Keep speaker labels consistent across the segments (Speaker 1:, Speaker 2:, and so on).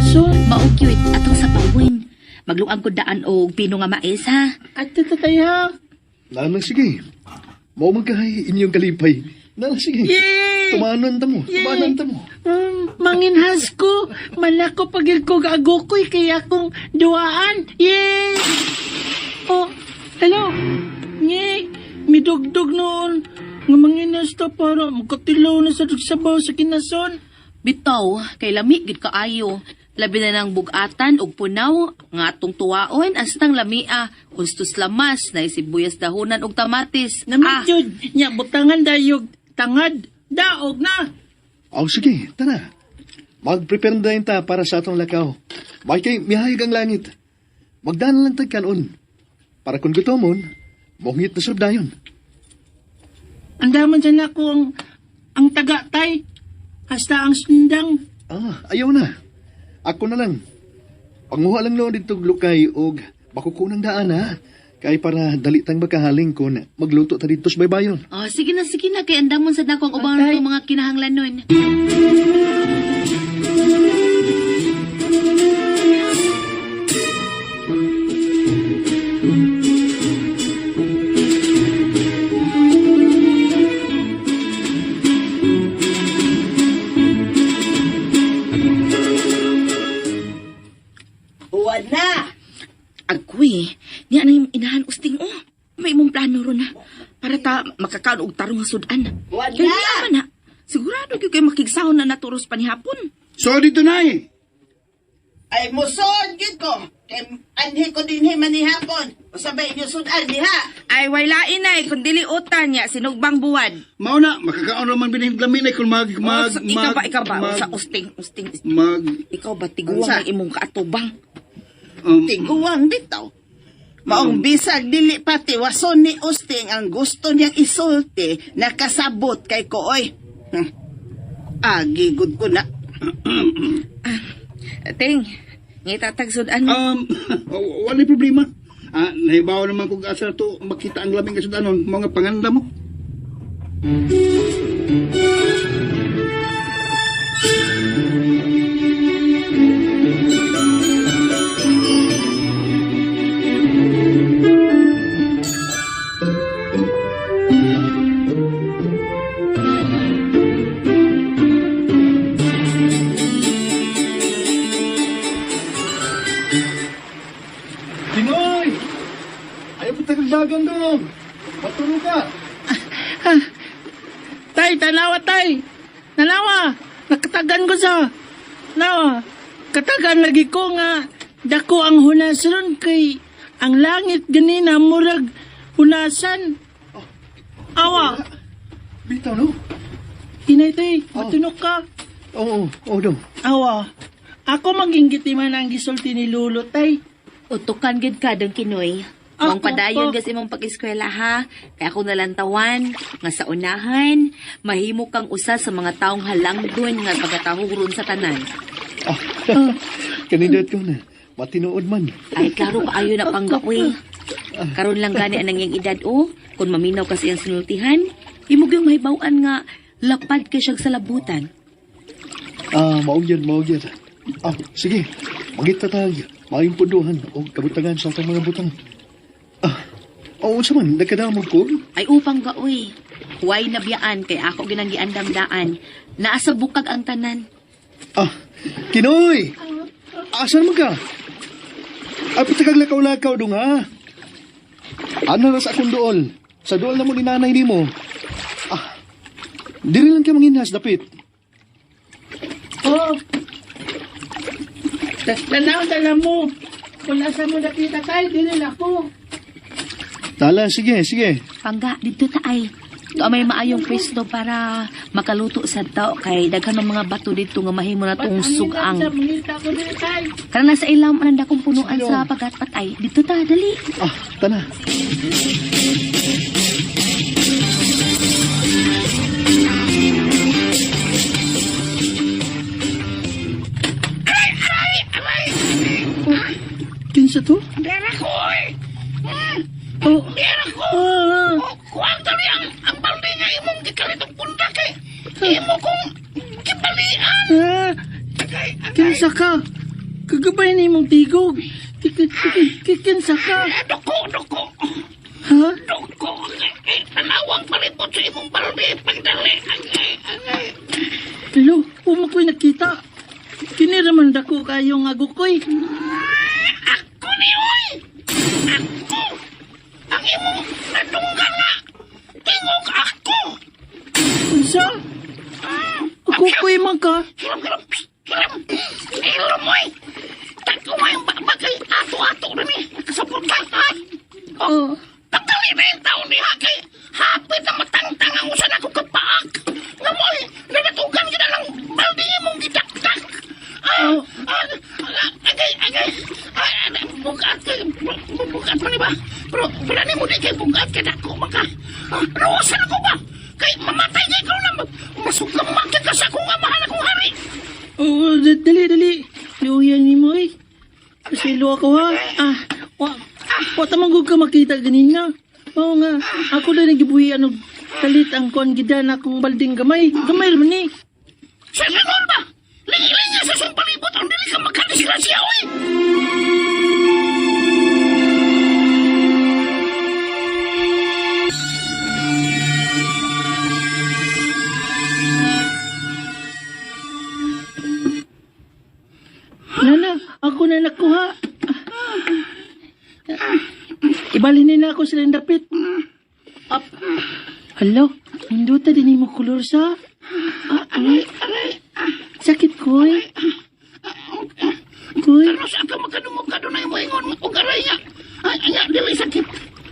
Speaker 1: kinason.
Speaker 2: Mao gyud atong sa pawin. Magluang ko daan og pino nga mais ha.
Speaker 1: Ato ta tay ha.
Speaker 3: Nanang sige. Mao man kahay inyong kalipay. Nanang sige.
Speaker 1: Yay!
Speaker 3: Tumanon ta mo.
Speaker 1: Yay!
Speaker 3: Tumanon ta mo.
Speaker 1: Manginhas ko. Malako pagil ko agokoy kaya akong duaan. Yay! Oh, hello. Yay! Midugdog noon. Nga manginhas ta para makatilaw na sa sabaw sa kinason.
Speaker 2: Bitaw, kay lami gid kaayo. Labi na ng bugatan og punaw nga atong tuwaon astang lamia, ustos lamas na sibuyas dahunan og kamatis. Ah,
Speaker 1: Namit yun. Nya, butangan dayog. Tangad. Daog na.
Speaker 3: Oh, sige, tara. Mag-prepare na dayon ta para sa atong lakaw. May kay mihayag ang langit. Magdaan lang tag kanon. Para kung gutomon, mongit na sab dayon.
Speaker 1: Andaman sa nako ang taga tay. Hasta ang sundang.
Speaker 3: Ah, ayaw na. Ako na lang. Panguha lang noon dito lukay og bakukunang daan ha. Kay para dali tang makahaling kun magluto ta dito sa baybayon.
Speaker 2: Oh, sige na kay andamon sad nako ang ubang
Speaker 1: Atay.
Speaker 2: natong mga kinahanglanon.
Speaker 4: Buwan na!
Speaker 5: Agkuy, niya na yung inahan usting oh. May imong plano ron ha. Para ta makakaon og tarong nga sudan.
Speaker 4: Wala!
Speaker 5: Kay niya man na. Sigurado gyud kay makigsahon na naturos panihapon.
Speaker 6: So dito na eh.
Speaker 4: Ay, musod gid ko. Kay anhi ko dinhi manihapon. Usabay inyo sudan diha.
Speaker 5: Ay wala inay kun dili utan niya sinugbang buwad.
Speaker 6: Mao na, makakaon raman binhi lamin ay kung mag mag
Speaker 5: Oh, ikaw
Speaker 6: mag
Speaker 5: ba ikaw ba
Speaker 6: mag,
Speaker 5: sa usting usting.
Speaker 6: mag
Speaker 5: Ikaw ba tiguang
Speaker 4: Unsa?
Speaker 5: ang imong kaatubang?
Speaker 4: Tiguang bitaw. Maong bisag dili pati wason ni Usting ang gusto niyang isulti nakasabot kay Kooy. Agi gud ko na.
Speaker 5: Ting, ngita tag sudan mo.
Speaker 6: Wala problema. Ah, nahibaw naman kung asa to makita ang laming kasudanon, mga panganda mo.
Speaker 3: Pinoy! Ayaw pa tagdagan dong. Matulog ka.
Speaker 1: Tay, tanawa tay. Tanawa. Nakatagan ko sa. Nawa. Katagan lagi ko nga dako ang hunas ron kay ang langit ganina murag hunasan. Awa.
Speaker 3: Bitaw no?
Speaker 1: Hinay tay, matunok ka.
Speaker 3: Oo, oo dong.
Speaker 1: Awa. Ako maging man ang gisulti ni Lolo tay.
Speaker 2: Utukan gid ka dong Kinoy. Mong
Speaker 1: Ako
Speaker 2: padayon
Speaker 1: po.
Speaker 2: gas imong pag-eskwela ha. Kay ako nalantawan nga sa unahan mahimo kang usa sa mga taong halangdon nga pagkatahog sa tanan.
Speaker 3: Ah, kanindot ko na. Matinuod man.
Speaker 2: Ay klaro kaayo na panggaoy. Karon lang gani anang iyang edad o kung maminaw kasi ang sinultihan, imo gyud mahibaw-an nga lapad kay siya sa labutan.
Speaker 3: Ah, mao gyud, mao gyud. Ah, sige. Mangita tag. Maayong punduhan o kabutangan sa atong mga butang. Ah, oo unsa man nagkadamog ko?
Speaker 2: Ay upang gaoy. Huway nabiyaan kay ako ginang giandam-daan. Naa sa bukag ang tanan.
Speaker 3: Ah, Kinoy! Asa naman ka? Ay, patakag lakaw-lakaw dong ha. Ano na sa akong dool? Sa dool na mo ni nanay ni mo. Ah, diri lang ka manginhas, dapit.
Speaker 1: Oh. Tanaw dala mo. Kung asa mo nakita tay, dili na ako.
Speaker 3: Tala, sige, sige.
Speaker 2: Pangga, dito ta ay. To may maayong pwesto para makaluto sa tao kay daghan ng mga bato dito nga mahimo na tong sugang.
Speaker 1: Mangita ko dili tay.
Speaker 2: Karang nasa ilam ang dakong punuan
Speaker 3: Sige,
Speaker 2: sa
Speaker 3: dong.
Speaker 2: pagatpat ay. Dito ta, dali.
Speaker 3: Ah, tana.
Speaker 1: Kinsa to?
Speaker 6: Pera ko eh.
Speaker 1: Oh.
Speaker 6: Pera ko.
Speaker 1: Ah,
Speaker 6: Oh, kuwang dali ang balde nga imong gikalitong punda kay imo kong gibalian.
Speaker 1: ah,
Speaker 6: Agay, agay.
Speaker 1: kinsa ka? Kagabay na imong tigog. Kikinsa ka.
Speaker 6: Duko, duko.
Speaker 1: Ha?
Speaker 6: Duko. Tanawang palipot sa imong balde. Pagdali. Agay, agay.
Speaker 1: Hello, uma ko'y nakita. Kini raman dako kayong agukoy.
Speaker 6: Ako ni oy! Ako! Ang imong nadunggan nga! Tingog ako!
Speaker 1: Unsa? Agukoy man ka.
Speaker 6: Hiram, hiram, hiram! Hiram, oy! Tatlo nga yung bakbak kay ato-ato na ni. Kasabot ka, ha?
Speaker 1: Oh,
Speaker 6: Pagdali na yung taon ni ha kay hapit na matangtang ang usan ako kapaak. Nga mo, oy, nanatugan ka na lang baldi imong gidakdak. Ah,
Speaker 1: Oh.
Speaker 6: ah, ah, agay, agay. Ah, ah, bugat kay, bugat man ba? Pero, pero ni mo di kay bugat kay dako man ka. Ah, ruwasan ako ba? Kay mamatay kay ikaw na, masuglam ka sa akong amahan akong hari.
Speaker 1: oh, dali, dali. Luya ni mo eh. Pasilo ako ha. Ah, wa, wa tamang ka makita ganina. Oo nga, ako lang nagibuhi ano kalit ang kuan gidan akong balding gamay. Gamay raman ni.
Speaker 6: Sa ganon ba? Lingi-lingi sa siyang palibot ang dili ka magkadisgrasya, oy!
Speaker 1: Nana, ako na nakuha. Ibalhin na ako sila dapit. Up. Hello, hinduta din mo kulor sa. Ah, aray, aray. Sakit koy. Koy,
Speaker 6: Ano sa ka magkadungog ka doon ay moingon og aray nga. Ay, ay, dili sakit.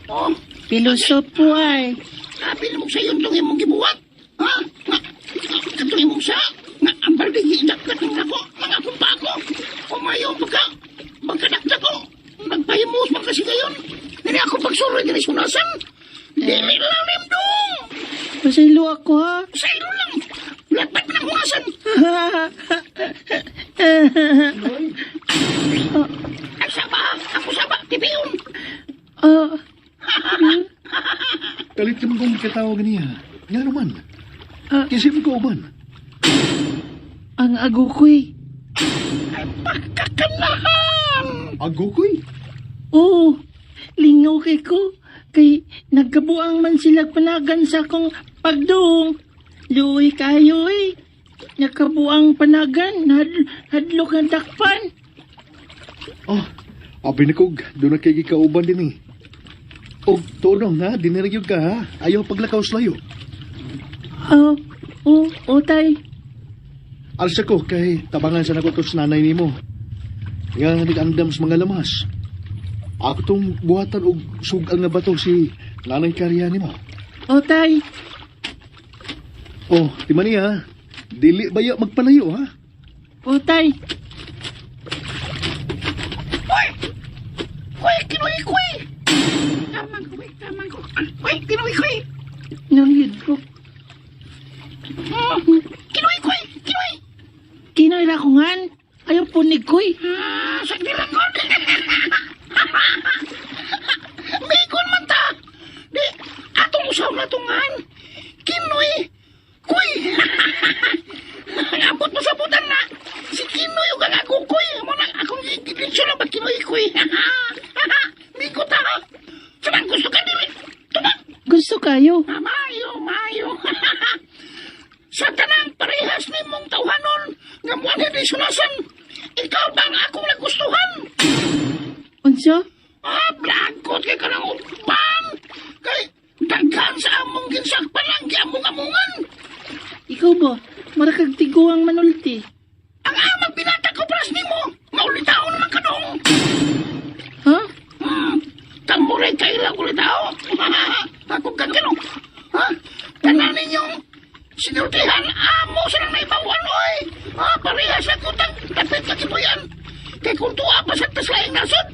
Speaker 6: Oh,
Speaker 1: pilosopo ay.
Speaker 6: sabi mo sa iyon tong imong gibuhat. Ha? Nga, nga, katong imong sa nga ang balde gidakdak ng ako, mga kumpa ako. Umayo pagka magkadakdak ko. Nagpahimos man kasi ngayon. Hindi ako pagsuroy dinhi sunasan. Dili lalim dong.
Speaker 1: Pasaylo ako ha.
Speaker 6: Sa ilo lang. Lapat na hunasan. Ay saba, ako saba, tipiyon.
Speaker 1: Ah,
Speaker 3: Kalit ka man kong katawag niya. Nga naman.
Speaker 1: Ah.
Speaker 3: Kasi mo kauban.
Speaker 1: ang agukoy.
Speaker 6: Pagkakanahan.
Speaker 3: Agukoy.
Speaker 1: Oo, lingaw kay ko. Kay nagkabuang man sila panagan sa akong pagduong. Luoy kayo eh. Nagkabuang panagan, hadlok ang dakpan.
Speaker 3: Oh, abi na kog, doon na kay gikauban din eh. Og tunong ha, diniragyog ka ha. Ayaw paglakaw sa layo.
Speaker 1: Oo, oh, oh, tay.
Speaker 3: Alsa ko kay tabangan sa nako to sa nanay nimo. Nga nag-andam sa mga lamas. Ako tong buhatan og sugal nga bato si nanay Karya nimo.
Speaker 1: Oh, tay.
Speaker 3: Oh, di man niya. Dili ba ya magpalayo ha?
Speaker 1: Oh, tay.
Speaker 6: Hoy! Hoy, kinuwi kuy! Tamang ko, tamang ko. Hoy, kinuwi kuy!
Speaker 1: Nangyod ko.
Speaker 6: Kinuwi kuy! Kinuwi!
Speaker 1: Kinoy ra ko ngan. Ayaw punig koy.
Speaker 6: Ah, sa dilangon! Bacon man ta! Di, atong usaw na tungan! Kinuwi! Kuy! Abot mo sa butan na! Si Kinoy ug ang ako kuy! Mo na akong giditsyo lang ba Kinoy kuy? Biko ta! Sabang gusto ka dili! Tubag!
Speaker 1: Gusto kayo.
Speaker 6: Ah, maayo, maayo. Sa tanang parehas ni mong tawhanon, nga muan hindi sunasan, ikaw bang akong nagustuhan?
Speaker 1: Unsa?
Speaker 6: Ah, blagot kay ka ng upan! Kay, daghan sa among ginsakpan ang giamong-amongan.
Speaker 1: Ikaw ba? Marakag tiguang manulti.
Speaker 6: Ang amang binata ko pras nimo, maulitaon naman ka dong.
Speaker 1: Ha?
Speaker 6: Kamuray kay lang ulitaon. Ako kang ganun. Ha? Tanan ninyong sinultihan, amo sa nang naibawan, oy. Ha, parehas na kutang tapit ka kibuyan. Kay kung tuwa pa sa taslaing nasod,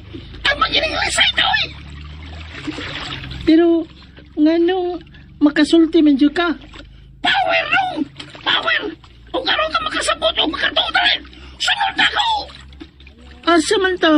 Speaker 6: ang magining lisay na, oy.
Speaker 1: Pero nganong makasulti man jud ka?
Speaker 6: Power nung! Power! O karon ka makasabot o makatuo dali! Sunod na ko!
Speaker 1: Asa man ta?